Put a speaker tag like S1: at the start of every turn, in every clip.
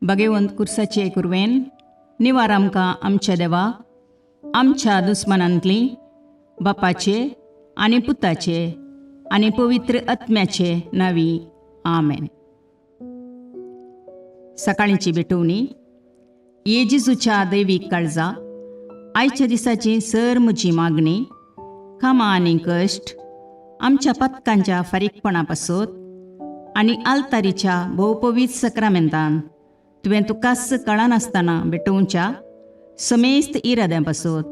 S1: भगेवंत कुर्साचे कुरवेन निवार आमकां आमच्या देवा, आमच्या दुस्मानांतली, बापाचे आनी पुताचे आनी पवित्र आत्म्याचे नावी, आमेन. सकाळींची भेटवणी. ये जेजूच्या दैवीक काळजा, आयच्या दिसाची सर म्हजी मागणी, कामां आनी कश्ट, आमच्या पातकांच्या फारीकपणा पासत आनी आल्तारीच्या भोवपवीत सक्रामेंतान तुवें तुकाच कळनासतना भेटोवच्या समेस्त इराद्यां पासत,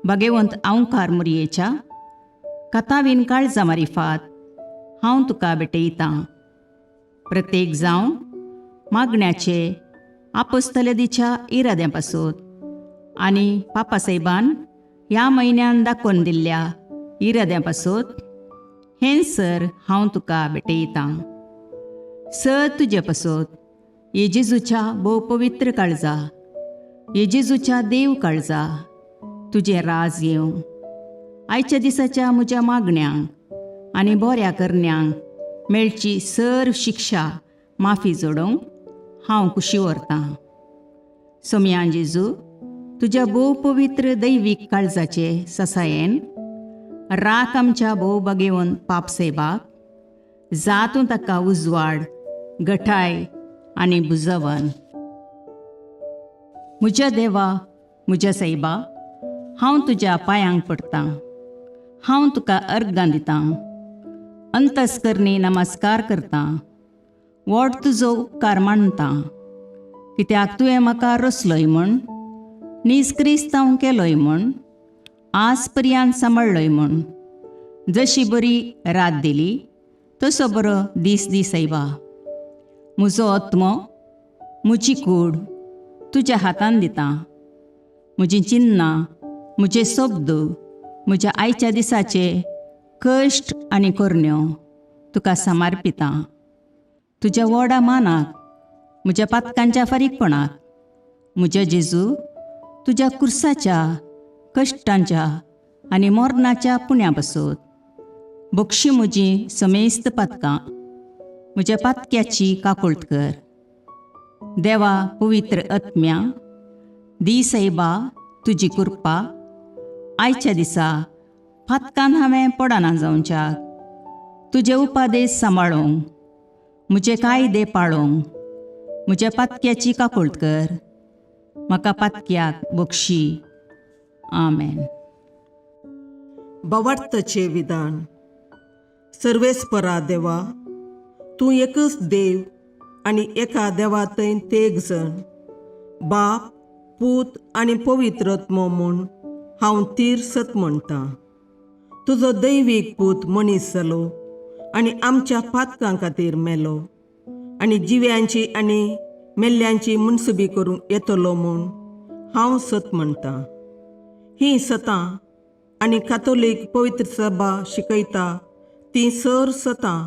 S1: भगेवंत आंवकार मुरयेच्या कथावीन काळजा मारिफात हांव तुका भेटयतां. प्रत्येक जावं मागण्याचे आपोस्तलदीच्या इराद्यां पासत आनी पापासाहेबान ह्या म्हयन्यान दाखोवन दिल्ल्या इराद्यां पासत हें सर हांव तुका भेटयतां. सर तुजे पासत, ये जेजूच्या भोव पवित्र काळजा, ये जेजूच्या देव काळजा, तुजें राज येवं. आयच्या दिसाच्या म्हज्या मागण्यांक आनी बऱ्या करण्यांक मेळची सर शिक्षा माफी जोडोवंक हांव खुशी व्हरतां. सोमयान जेजू, तुज्या भोव पवित्र दैवीक काळजाचे ससायेन राख आमच्या भोव बागेवन पाप सेबाक, जातूं ताका उजवाड, गठाय आनी बुजवन. म्हज्या देवा, म्हज्या सायबा, हांव तुज्या पांयांक पडटां. हांव तुका अर्गां दितां, अंतस्करणी नमस्कार करतां, व्हड तुजो उपकार मानतां, कित्याक तुवें म्हाका रचलोय म्हूण, नीज क्रिस्तांव केलोय म्हूण, आज पर्यंत सांबाळ्ळोय म्हूण. जशी बरी रात दिली तसो बरो दीस दी सायबा. म्हजो आत्मो, म्हजी कूड तुज्या हातान दितां. म्हजीं चिन्नां, म्हजे शब्द, म्हज्या आयच्या दिसाचे कश्ट आनी करण्यो तुका समर्पितां. तुज्या व्हडा मानाक, म्हज्या पातकांच्या फारीकपणाक, म्हज्या जेजू, तुज्या कुर्साच्या कश्टांच्या आनी मरणाच्या पुण्या पासत बक्षी म्हजी समेस्त पातकां. म्हज्या पातक्याची काकुळट कर. देवा, पवित्र आत्म्या, दी सायबा तुजी कृपा. आयच्या दिसा पातकान हांवें पडना जावच्याक, तुजे उपादेश सांबाळूंक, म्हजे कायदे पाळूंक म्हज्या पातक्याची काकुळट कर. म्हाका पातक्याक बक्षी. आमेन.
S2: भावार्थाचें विधान. सर्वेस्परा देवा, तूं एकच देव आनी एका देवा थंय तेग जण, बाप, पूत आनी पवित्र आत्मो म्हूण हांव तीर सत म्हणटां. तुजो दैवीक पूत मनीस जालो आनी आमच्या पातकां खातीर मेलो आनी जिव्यांची आनी मेल्ल्यांची मुनसुबी करूंक येतलो म्हूण हांव सत म्हणटां. हीं सतां आनी कातोलीक पवित्र सभा शिकयता तीं सर सतां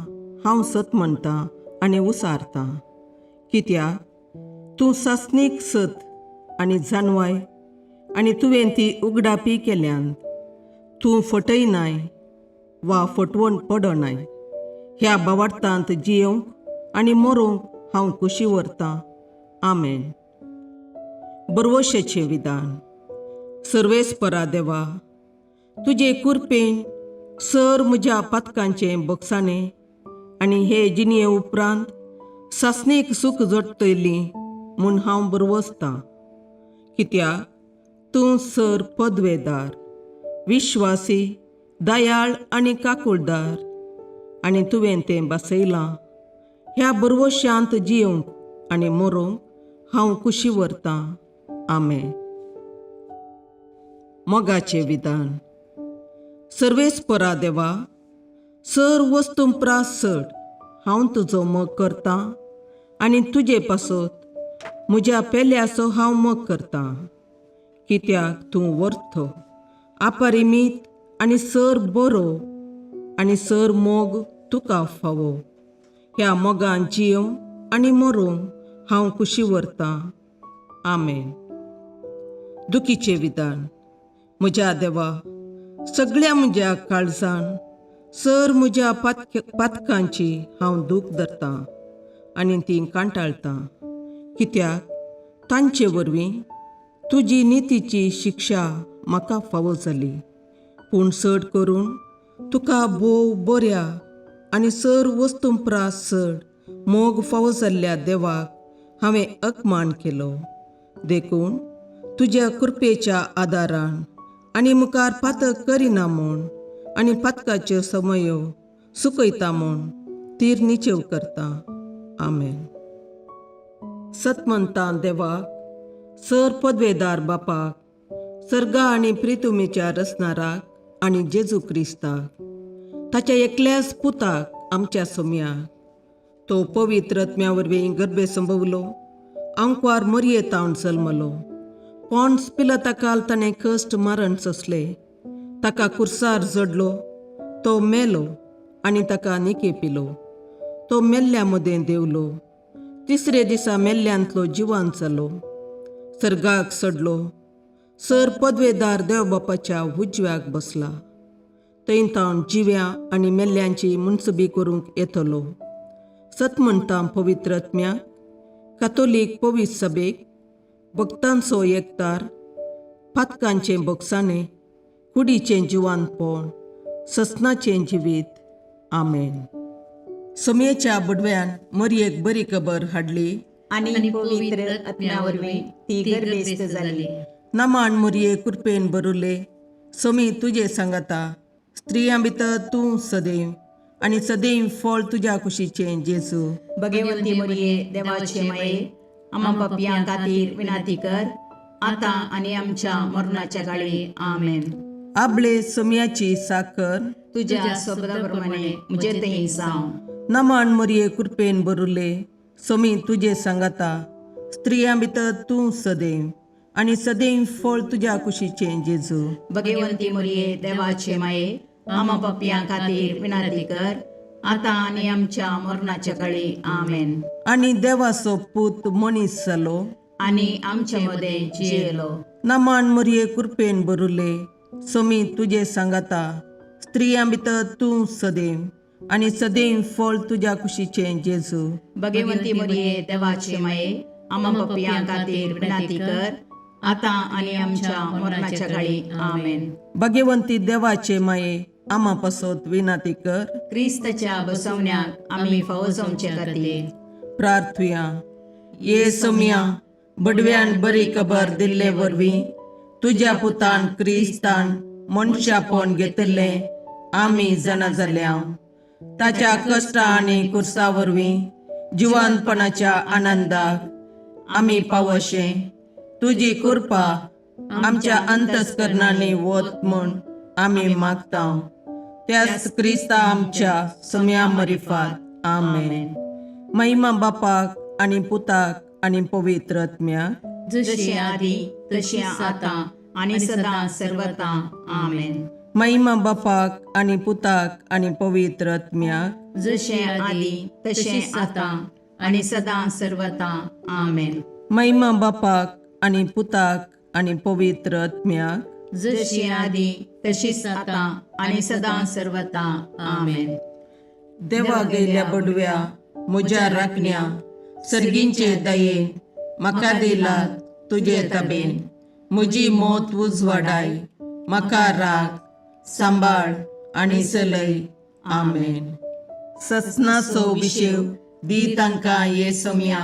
S2: हांव सत म्हणटां आनी उसारतां, कित्याक तूं सासणीक सत आनी जानवाय आनी तुवें ती उगडापी केल्यान. तूं फटयनाय वा फटवण पडनाय. ह्या भावार्थांत जियोवंक आनी मरूंक हांव खुशी व्हरतां. आमेन. बरवशेचें विधान. सर्वेस्परा देवा, तुजे कुरपेन सर म्हज्या पातकांचें बक्षाणें आनी हे जिणये उपरांत सासणीक सूख जोडटली म्हूण हांव बरवसतां, कित्याक तूं सर पदवेदार, विश्वासी, दयाळ आनी काकुळदार आनी तुवें तें बसयलां. ह्या बरवशांत जियोवंक आनी मरोंक हांव खुशी व्हरतां. आमेन. मोगाचें विधान. सर्वेस्परा देवा, सर वस्तूं प्रास चड हांव तुजो मोग करतां आनी तुजे पासत म्हज्या पेल्याचो हांव मोग करतां, कित्याक तूं वर्थ, अपरिमीत आनी सर बरो आनी सर मोग तुका फावो. ह्या मोगान जियोवंक आनी मरोंक हांव खुशी व्हरतां. आमेन. दुखीचें विधान. म्हज्या देवा, सगळ्या म्हज्या काळजान सर म्हज्या पातकांची हांव दूख धरतां आनी ती कांटाळटां. कित्याक तांचे वरवीं तुजी नितीची शिक्षा म्हाका फावो जाली. पूण चड करून तुका भोव बऱ्या आनी सर वस्तूं प्रास चड मोग फावो जाल्ल्या देवाक हांवें अपमान केलो. देखून तुज्या कृपेच्या आदारान आनी मुखार पातक करिना म्हूण आनी पातकाच्यो समयो सुकयता म्हूण तीर निचेव करता. आमेन. सतमंता देवाक, सर पदवेदार बापाक, सर्गा आनी प्रितुमेच्या रचणाराक आनी जेजू क्रिस्ताक, ताच्या एकल्याच पुताक आमच्या सोम्याक, तो पवित्र आत्म्या वरवीं गर्भे संभवलो, आंकवार मरये तावन जल्मलो, पॉन्स पिलताकाल ताणें कश्ट मारण सोंसले, ताका कुर्सार जडलो, तो मेलो आनी ताका निके पिलो, तो मेल्ल्या मदें देंवलो, तिसरे दिसा मेल्ल्यांतलो जिवान जालो, सर्गाक सडलो, सर पदवेदार देवबापाच्या उजव्याक बसला, थंय तावन जिव्या आनी मेल्ल्यांची मुनसबी करूंक येतलो. सत म्हणटा पवित्र आत्म्याक, कातोलीक पवित्र सभेक, भक्तांचो एकतार, पातकांचें बोगसाणें, कुडीचें जिवानपण, ससनाचें जिवीत. आमेन. सोमयेच्या बुडव्यान मरयेक बरी खबर हाडली
S1: आनी पवित्र आत्म्या वरवीं ती गर्भेस्त जाली.
S2: नमान मुरये कृपेन बरुले, सोमी तुजे सांगाता, स्त्रियां भितर तूं सदैव आनी सदैव फळ तुज्या कुशीचें जेजू.
S1: भगवंती मरिये, देवाचे माये, आमा पापयां खातीर विनंती कर, आतां आनी आमच्या मरणाच्या काळी. आमेन.
S2: आबळे सोमयाची साकर
S1: तुज्या शब्दा प्रमाणे म्हजे थंय जावं.
S2: नमान मुरये कृपेन बरुले, सोमी तुजे सांगाता, स्त्रियां भितर तूं सदैव आनी सदैव फळ तुज्या कुशीचें जेजू.
S1: भगवंती मरिये, देवाचे माये, आमा पापयां खातीर विनंती कर, आतां आनी आमच्या मरणाच्या काळी. आमेन.
S2: आनी देवाचो पूत मनीस जालो
S1: आनी आमच्या मदें जियेलो.
S2: नमान मुरये कृपेन बरुले, सोमी तुजे सांगाता, स्त्रियां भितर तूं सदैव आनी सदैव फळ तुज्या कुशीचें जेजू.
S1: भगवंती मरिये, देवाचे माये, आमा पापयां खातीर विनंती कर, आतां आनी आमच्या मरणाच्या काळी. आमेन.
S2: भगवंती देवाचे माये, आमा पासत विनंती कर.
S1: क्रिस्ताच्या बसवण्याक आमी फावो जावचे खातीर.
S2: प्रार्थुया. ये सोम्या, बडव्यान बरी खबर दिल्ले वरवीं तुज्या पुतान क्रिस्तान मनशापण घेतिल्लें आमी जाणा जाल्या. ताच्या कश्टा आनी कुर्सा वरवीं जिवनपणाच्या आनंदाक आमी पावशे तुजी कृपा आमच्या अंतस्करणांनी वत म्हूण आमी मागता, त्याच क्रिस्ता आमच्या सम्या मरिफात. आमेन. महिमा बापाक आनी पुताक आनी पवित्र आत्म्याक,
S1: जशी आदी तशी आतां आनी सदां सर्वता. आमेन.
S2: महिमा बापाक आनी पुताक आनी पवित्र आत्म्याक,
S1: जशें आदी तशें आतां आनी सदां सर्वता. आमेन.
S2: महिमा बापाक आनी पुताक आनी पवित्र आत्म्याक,
S1: जशी आदी तशीच आतां आनी सदां सर्वता. आमेन.
S2: देवा गेल्या बडव्या म्हज्या राखण्या, सर्गींचे दयेन म्हाका दिला तुजे तबेन, म्हजी मोत उजवाडाय, म्हाका राख, सांबाळ आनी चलय. आमेन. ससनाचो विशेव दी तांकां ये सम्या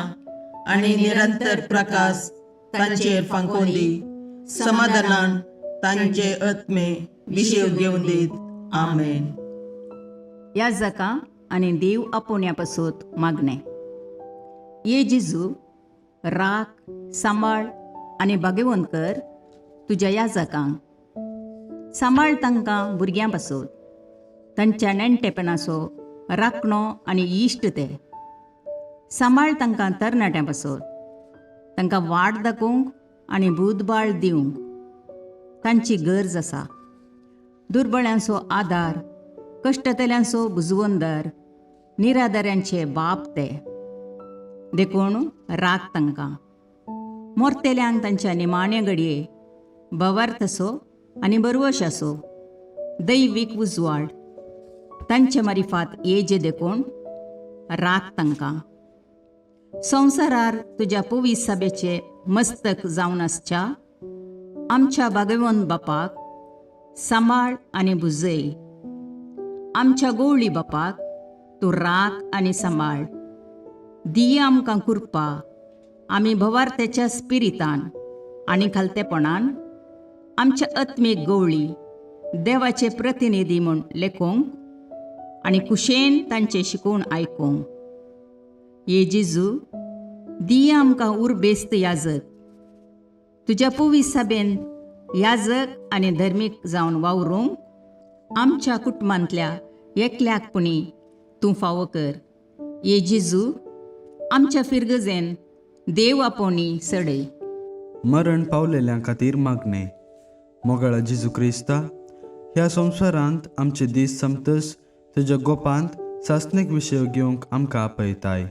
S2: आनी निरंतर प्रकाश तांचेर फांकोवन दी, समाधानान तांचे आत्मे विशेव घेवन दीत. आमेन.
S1: ह्या जाका आनी देव आपोवण्या पासत मागणें. ये जेजू, राख, सांबाळ आनी भाग्यवंत कर तुज्या ह्या जाकांक. सांबाळ तांकां भुरग्यां पासत, तांच्या नेणटेपणाचो राखणो आनी इश्ट ते. सांबाळ तांकां तरणाट्यां पासत, तांकां वाट दाखोवंक आनी बुदबाळ दिवंक तांची गरज आसा. दुर्बळ्यांचो आदार, कश्टतल्यांचो बुजवंदर, निराधाऱ्यांचे बाप ते. देखून राख तांकां. मोरतेल्यांक तांच्या निमाण्या घडये भवार्थ आसो आनी बरवश आसो, दैवीक उजवाड तांचे मारिफात येजे, देखून राख तांकां. संवसारार तुज्या पवित्र सभेचे मस्तक जावन आसच्या आमच्या भागवंत बापाक सांबाळ आनी भुजय. आमच्या गोवळी बापाक तूं राख आनी सांबाळ. दिया आमकां कृपा आमी भवार्थ्याच्या स्पिरितान आनी खालतेपणान आमच्या आत्मीक गवळी देवाचे प्रतिनिधी म्हूण लेखूंक आनी कुशेन तांचें शिकोवन आयकूंक. ये जेजू, दिया आमकां उर्बेस्त याजक, तुज्या पवित्र सभेन याजक आनी धर्मीक जावन वावरूंक आमच्या कुटुंबांतल्या एकल्याक पुणी तूं फावो कर. ये जेजू, आमच्या फिरगजेन देव आपोवणी सडय.
S3: मरण पावलेल्यां खातीर मागणें. मोगाळा जेजू क्रिस्ता, ह्या संवसारांत आमचे दीस सोंपतच तुज्या गोपांत सासणीक विशय घेवंक आमकां आपयताय.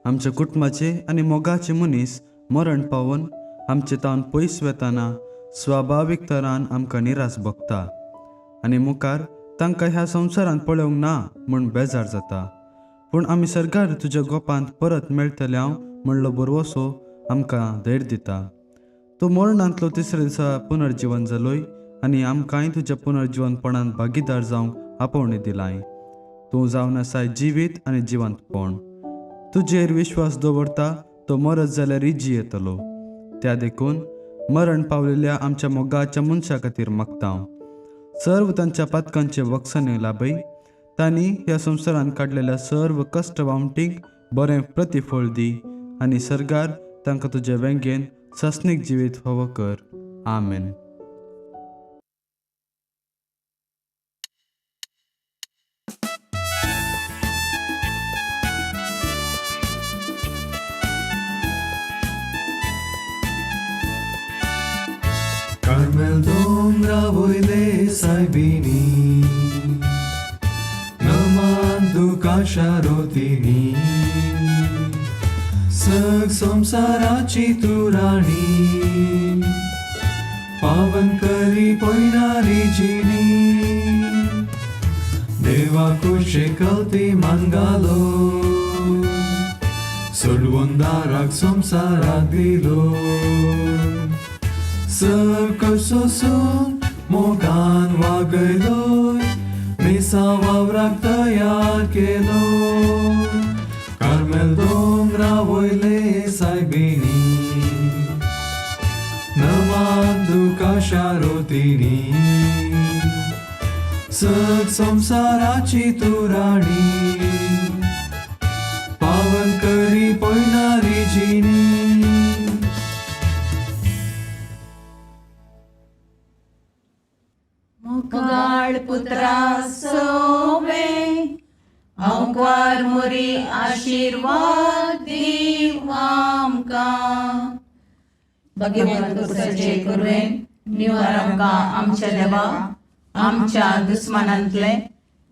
S3: आमच्या कुटुंबाचे आनी मोगाचे मनीस मरण पावून आमचे तावन पयस वेताना स्वाभावीक तरान आमकां निरास भोगता आनी मुखार तांकां ह्या संवसारांत पळोवंक ना म्हूण बेजार जाता. पूण आमी सरकार तुज्या गोपांत परत मेळटले हांव म्हणलो भरवसो आमकां धैर्य दिता. तूं मरणांतलो तिसऱ्या दिसा पुनर्जिवन जालोय आनी आमकांय तुज्या पुनर्जिवनपणांत भागीदार जावंक आपोवणी दिलाय. तूं जावन आसाय जिवीत आनी जिवंतपण. तुजेर विश्वास दवरता तो मरत जाल्यार जियेतलो. त्या देखून मरण पावलेल्या आमच्या मोगाच्या मनशा खातीर मागता हांव. सर्व तांच्या पातकांचे वक्सने लाभय. तांणी ह्या संवसारांत काडलेल्या सर्व कश्ट वावटींक बरें प्रतिफळ दी आनी सरकार तांकां तुज्या वेंगेन सासणीक जिवीत फावो कर. आमेन.
S4: कार्मेल दोंगरा वयले सायबिणी, नमान तुका शारोतिनी, सग संवसाराची तूं राणी, पावन करी पयणारी जिणी, देवा कुशे कलती मान घालो, सोडवून दाराक संवसाराक दिलो. सग सोसून मोगान वागयलोय, मिसा वावराक तयार केलो. कार्मेल दोंगरा वयले सायबिणी, नमान तुका शारोतिनी, सग संवसाराची तूं राणी, पावन करी पयणारी जिणी.
S1: मोगाळ पुत्रा सोवे अंकार मोरी आशिर्वाद दीव आमकां. भगवंत कुसाचे कुरवेन निवार आमकां आमच्या देवा आमच्या दुस्मानांतले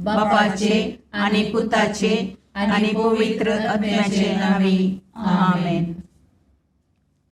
S1: बापाचे आनी पुताचे आनी पवित्र आत्म्याचे नांवी. आमेन.